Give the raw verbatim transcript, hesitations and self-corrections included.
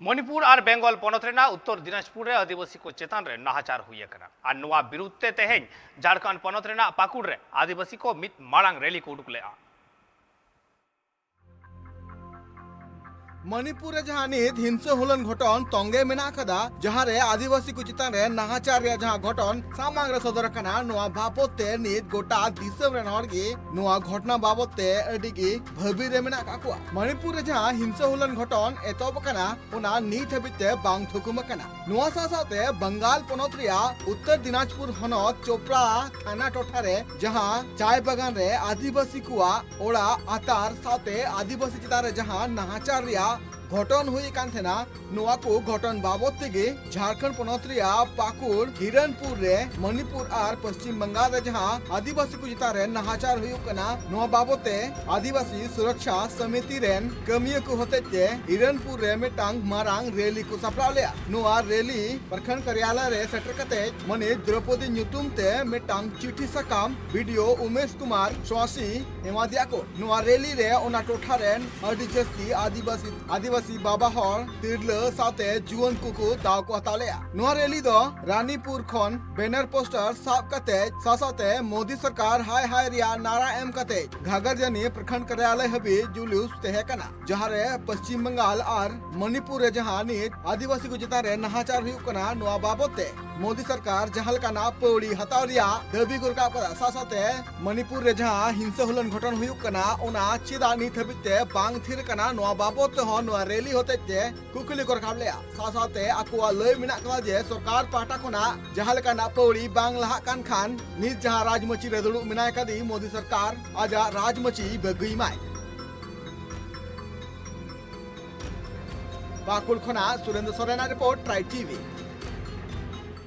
ᱢᱚᱱᱤᱯᱩᱨ ᱟᱨ ᱵᱮᱝᱜᱚᱞ ᱯᱚᱱᱚᱛ ᱨᱮᱱᱟᱜ ᱩᱛᱛᱚᱨ ᱫᱤᱱᱟᱡᱽᱯᱩᱨ ᱨᱮ ᱟᱹᱫᱤᱵᱟᱹᱥᱤ ᱠᱚ ᱪᱮᱛᱟᱱ ᱨᱮ ᱱᱟᱦᱟᱪᱟᱨ ᱦᱩᱭ ᱟᱠᱟᱱᱟ ᱟᱨ ᱱᱚᱣᱟ ᱵᱤᱨᱩᱫᱷ ᱛᱮ ᱛᱮᱦᱮᱧ ᱡᱷᱟᱲᱠᱷᱚᱸᱰ ᱯᱚᱱᱚᱛ ᱨᱮᱱᱟᱜ ᱯᱟᱹᱠᱩᱲ ᱨᱮ ᱟᱹᱫᱤᱵᱟᱹᱥᱤ ᱠᱚ ᱢᱤᱫ ᱢᱟᱲᱟᱝ ᱨᱮᱞᱤ ᱠᱚ ᱩᱰᱩᱠ ᱞᱮᱫᱼᱟ᱾ ᱢᱚᱱᱤᱯᱩᱨ ᱨᱮ ᱡᱟᱦᱟᱸ ᱱᱤᱛ ᱦᱤᱝᱥᱟᱹ ᱦᱩᱞᱟᱹᱱ ᱜᱷᱚᱴᱚᱱ ᱛᱚᱝᱜᱮ ᱢᱮᱱᱟᱜ ᱟᱠᱟᱫᱟ, ᱡᱟᱦᱟᱸ ᱨᱮ ᱟᱹᱫᱤᱵᱟᱹᱥᱤ ᱠᱚ ᱪᱮᱛᱟᱱ ᱨᱮ ᱱᱟᱦᱟᱪᱟᱨ ᱨᱮᱭᱟᱜ ᱡᱟᱦᱟᱸ ᱜᱷᱚᱴᱚᱱ ᱥᱟᱢᱟᱝ ᱨᱮ ᱥᱚᱫᱚᱨ ᱟᱠᱟᱱᱟ, ᱱᱚᱣᱟ ᱵᱟᱵᱚᱛ ᱛᱮ ᱱᱤᱛ ᱜᱚᱴᱟ ᱫᱤᱥᱚᱢ ᱨᱮᱱ ᱦᱚᱲ ᱜᱮ ᱱᱚᱣᱟ ᱜᱷᱚᱴᱚᱱᱟ ᱵᱟᱵᱚᱛ ᱛᱮ ᱟᱹᱰᱤ ᱜᱮ ᱵᱷᱟᱹᱵᱤ ᱨᱮ ᱢᱮᱱᱟᱜ ᱟᱠᱟᱫ ᱠᱚᱣᱟ᱾ ᱢᱚᱱᱤᱯᱩᱨ ᱨᱮ ᱡᱟᱦᱟᱸ ᱦᱤᱝᱥᱟᱹ ᱦᱩᱞᱟᱹᱱ ᱜᱷᱚᱴᱚᱱ ᱮᱛᱚᱦᱚᱵ ᱟᱠᱟᱱᱟ, ᱚᱱᱟ ᱱᱤᱛ ᱦᱟᱹᱵᱤᱡ ᱛᱮ ᱵᱟᱝ ᱛᱷᱩᱠᱩᱢ ᱟᱠᱟᱱᱟ᱾ ᱱᱚᱣᱟ ᱥᱟᱶ ᱥᱟᱶᱛᱮ ᱵᱟᱝᱜᱟᱞ ᱯᱚᱱᱚᱛ ᱨᱮᱭᱟᱜ ᱩᱛᱛᱚᱨ ᱫᱤᱱᱟᱡᱽᱯᱩᱨ ᱦᱚᱱᱚᱛ ᱪᱳᱯᱲᱟ ᱛᱷᱟᱱᱟ ᱴᱚᱴᱷᱟ ᱨᱮ ᱡᱟᱦᱟᱸ ᱪᱟᱭ ᱵᱟᱜᱟᱱ ᱨᱮ ᱟᱹᱫᱤᱵᱟᱹᱥᱤ ᱠᱚᱣᱟᱜ ᱚᱲᱟᱜ ᱟᱛᱟᱨ ᱥᱟᱶᱛᱮ ᱟᱹᱫᱤᱵᱟᱹᱥᱤ ᱪᱮᱛᱟᱱ ᱨᱮ ᱡᱟᱦᱟᱸ ᱱᱟᱦᱟᱪᱟᱨ ᱨᱮᱭᱟᱜ ᱜᱷᱚᱴᱚᱱ ᱦᱩᱭ ᱟᱠᱟᱱ ᱛᱟᱦᱮᱱᱟ, ᱱᱚᱣᱟ ᱠᱚ ᱜᱷᱚᱴᱚᱱ ᱵᱟᱵᱚᱛ ᱛᱮᱜᱮ ᱡᱷᱟᱲᱠᱷᱚᱸᱰ ᱯᱚᱱᱚᱛ ᱨᱮᱭᱟᱜ ᱯᱟᱹᱠᱩᱲ ᱦᱤᱨᱚᱱᱯᱩᱨ ᱨᱮ ᱢᱚᱱᱤᱯᱩᱨ ᱟᱨ ᱯᱚᱥᱪᱤᱢ ᱵᱟᱝᱜᱟᱞ ᱨᱮ ᱡᱟᱦᱟᱸ ᱟᱹᱫᱤᱵᱟᱹᱥᱤ ᱠᱚ ᱪᱮᱛᱟᱱ ᱨᱮ ᱱᱟᱦᱟᱪᱟᱨ ᱦᱩᱭᱩᱜ ᱠᱟᱱᱟ, ᱱᱚᱣᱟ ᱵᱟᱵᱚᱛ ᱛᱮ ᱟᱹᱫᱤᱵᱟᱹᱥᱤ ᱥᱩᱨᱚᱠᱪᱷᱟ ᱥᱚᱢᱤᱛᱤ ᱨᱮᱱ ᱠᱟᱹᱢᱤᱭᱟᱹ ᱠᱚ ᱦᱚᱛᱮᱡ ᱛᱮ ᱦᱤᱨᱚᱱᱯᱩᱨ ᱨᱮ ᱢᱤᱫᱴᱟᱝ ᱢᱟᱨᱟᱝ ᱨᱮᱞᱤ ᱠᱚ ᱥᱟᱯᱲᱟᱣ ᱞᱮᱫᱼᱟ᱾ ᱱᱚᱣᱟ ᱨᱮᱞᱤ ᱯᱨᱚᱠᱷᱚᱸᱰ ᱠᱟᱨᱭᱟᱞᱚᱭ ᱨᱮ ᱥᱮᱴᱮᱨ ᱠᱟᱛᱮ ᱢᱟᱹᱱᱤᱡ ᱫᱨᱚᱯᱚᱫᱤ ᱧᱩᱛᱩᱢ ᱛᱮ ᱢᱤᱫᱴᱟᱝ ᱪᱤᱴᱷᱤ ᱥᱟᱠᱟᱢ ᱵᱤ ᱰᱤ ᱳ ᱩᱢᱮᱥ ᱠᱩᱢᱟᱨ ᱥᱚᱥᱤ ᱮᱢᱟᱫᱮᱭᱟ ᱠᱚ᱾ ᱱᱚᱣᱟ ᱨᱮᱞᱤ ᱨᱮ ᱚᱱᱟ ᱴᱚᱴᱷᱟ ᱨᱮᱱ ᱟᱹᱰᱤ ᱡᱟᱹᱥᱛᱤ ᱟᱹᱫᱤᱵᱟᱹᱥᱤ, ᱟᱹᱫᱤᱵᱟᱹᱥᱤ ᱵᱟᱵᱟ ᱦᱚᱲ, ᱛᱤᱨᱞᱟᱹ ᱥᱟᱶᱛᱮ ᱡᱩᱣᱟᱹᱱ ᱠᱚᱠᱚ ᱫᱟᱣ ᱠᱚ ᱦᱟᱛᱟᱣ ᱞᱮᱫᱼᱟ᱾ ᱱᱚᱣᱟ ᱨᱮᱞᱤ ᱫᱚ ᱨᱟᱱᱤᱯᱩᱨ ᱠᱷᱚᱱ ᱵᱮᱱᱟᱨ ᱯᱳᱥᱴᱟᱨ ᱥᱟᱵ ᱠᱟᱛᱮ ᱥᱟᱶ ᱥᱟᱶᱛᱮ ᱢᱳᱫᱤ ᱥᱚᱨᱠᱟᱨ ᱦᱟᱭ ᱦᱟᱭ ᱨᱮᱭᱟᱜ ᱱᱟᱨᱟ ᱮᱢ ᱠᱟᱛᱮ ᱜᱷᱟᱜᱟᱨᱡᱟᱱᱤ ᱯᱨᱚᱠᱷᱚᱸᱰ ᱠᱟᱨᱭᱟᱞᱚᱭ ᱦᱟᱹᱵᱤᱡ ᱡᱩᱞᱩᱥ ᱛᱟᱦᱮᱸ ᱠᱟᱱᱟ, ᱡᱟᱦᱟᱸ ᱨᱮ ᱯᱚᱥᱪᱤᱢ ᱵᱟᱝᱜᱟᱞ ᱟᱨ ᱢᱚᱱᱤᱯᱩᱨ ᱨᱮ ᱡᱟᱦᱟᱸ ᱱᱤᱛ ᱟᱹᱫᱤᱵᱟᱹᱥᱤ ᱠᱚ ᱪᱮᱛᱟᱱ ᱨᱮ ᱱᱟᱦᱟᱪᱟᱨ ᱦᱩᱭᱩᱜ ᱠᱟᱱᱟ, ᱱᱚᱣᱟ ᱵᱟᱵᱚᱛ ᱛᱮ ᱢᱳᱫᱤ ᱥᱚᱨᱠᱟᱨ ᱡᱟᱦᱟᱸ ᱞᱮᱠᱟᱱᱟᱜ ᱯᱟᱹᱣᱲᱤ ᱦᱟᱛᱟᱣ ᱨᱮᱭᱟᱜ ᱫᱟᱹᱵᱤ ᱠᱚ ᱨᱟᱠᱟᱵ ᱠᱟᱫᱟ᱾ ᱥᱟᱶ ᱥᱟᱶᱛᱮ ᱢᱚᱱᱤᱯᱩᱨ ᱨᱮ ᱡᱟᱦᱟᱸ ᱦᱤᱝᱥᱟᱹ ᱦᱩᱞᱟᱹᱱ ᱜᱷᱚᱴᱚᱱ ᱦᱩᱭᱩᱜ ᱠᱟᱱᱟ, ᱚᱱᱟ ᱪᱮᱫᱟᱜ ᱱᱤᱛ ᱦᱟᱹᱵᱤᱡ ᱛᱮ ᱵᱟᱝ ᱛᱷᱤᱨ ᱠᱟᱱᱟ, ᱱᱚᱣᱟ ᱵᱟᱵᱚᱛ ᱛᱮᱦᱚᱸ ᱱᱚᱣᱟ ᱨᱮᱞᱤ ᱦᱚᱛᱮᱡ ᱛᱮ ᱠᱩᱠᱞᱤ ᱠᱚ ᱨᱟᱠᱟᱵ ᱞᱮᱫᱼᱟ᱾ ᱥᱟᱶ ᱥᱟᱶᱛᱮ ᱟᱠᱚᱣᱟᱜ ᱞᱟᱹᱭ ᱢᱮᱱᱟᱜ ᱠᱟᱫᱟ ᱡᱮ ᱥᱚᱨᱠᱟᱨ ᱯᱟᱦᱴᱟ ᱠᱷᱚᱱᱟᱜ ᱡᱟᱦᱟᱸ ᱞᱮᱠᱟᱱᱟᱜ ᱯᱟᱹᱣᱲᱤ ᱵᱟᱝ ᱞᱟᱦᱟᱜ ᱠᱟᱱ ᱠᱷᱟᱱ ᱱᱤᱛ ᱡᱟᱦᱟᱸ ᱨᱟᱡᱽᱢᱟᱹᱪᱤ ᱨᱮ ᱫᱩᱲᱩᱵ ᱢᱮᱱᱟᱭ ᱠᱟᱫᱮ ᱢᱳᱫᱤ ᱥᱚᱨᱠᱟᱨ ᱟᱡᱟᱜ ᱨᱟᱡᱽᱢᱟᱹᱪᱤ ᱵᱟᱹᱜᱤᱭ ᱢᱟᱭ᱾ ᱯᱟᱹᱠᱩᱲ ᱠᱷᱚᱱᱟᱜ ᱥᱩᱨᱮᱱᱫᱨᱚ ᱥᱚᱨᱮᱱᱟᱜ ᱨᱤᱯᱳᱨᱴ, ᱴᱨᱟᱭᱤᱵᱽ ᱴᱤ ᱵᱷᱤ᱾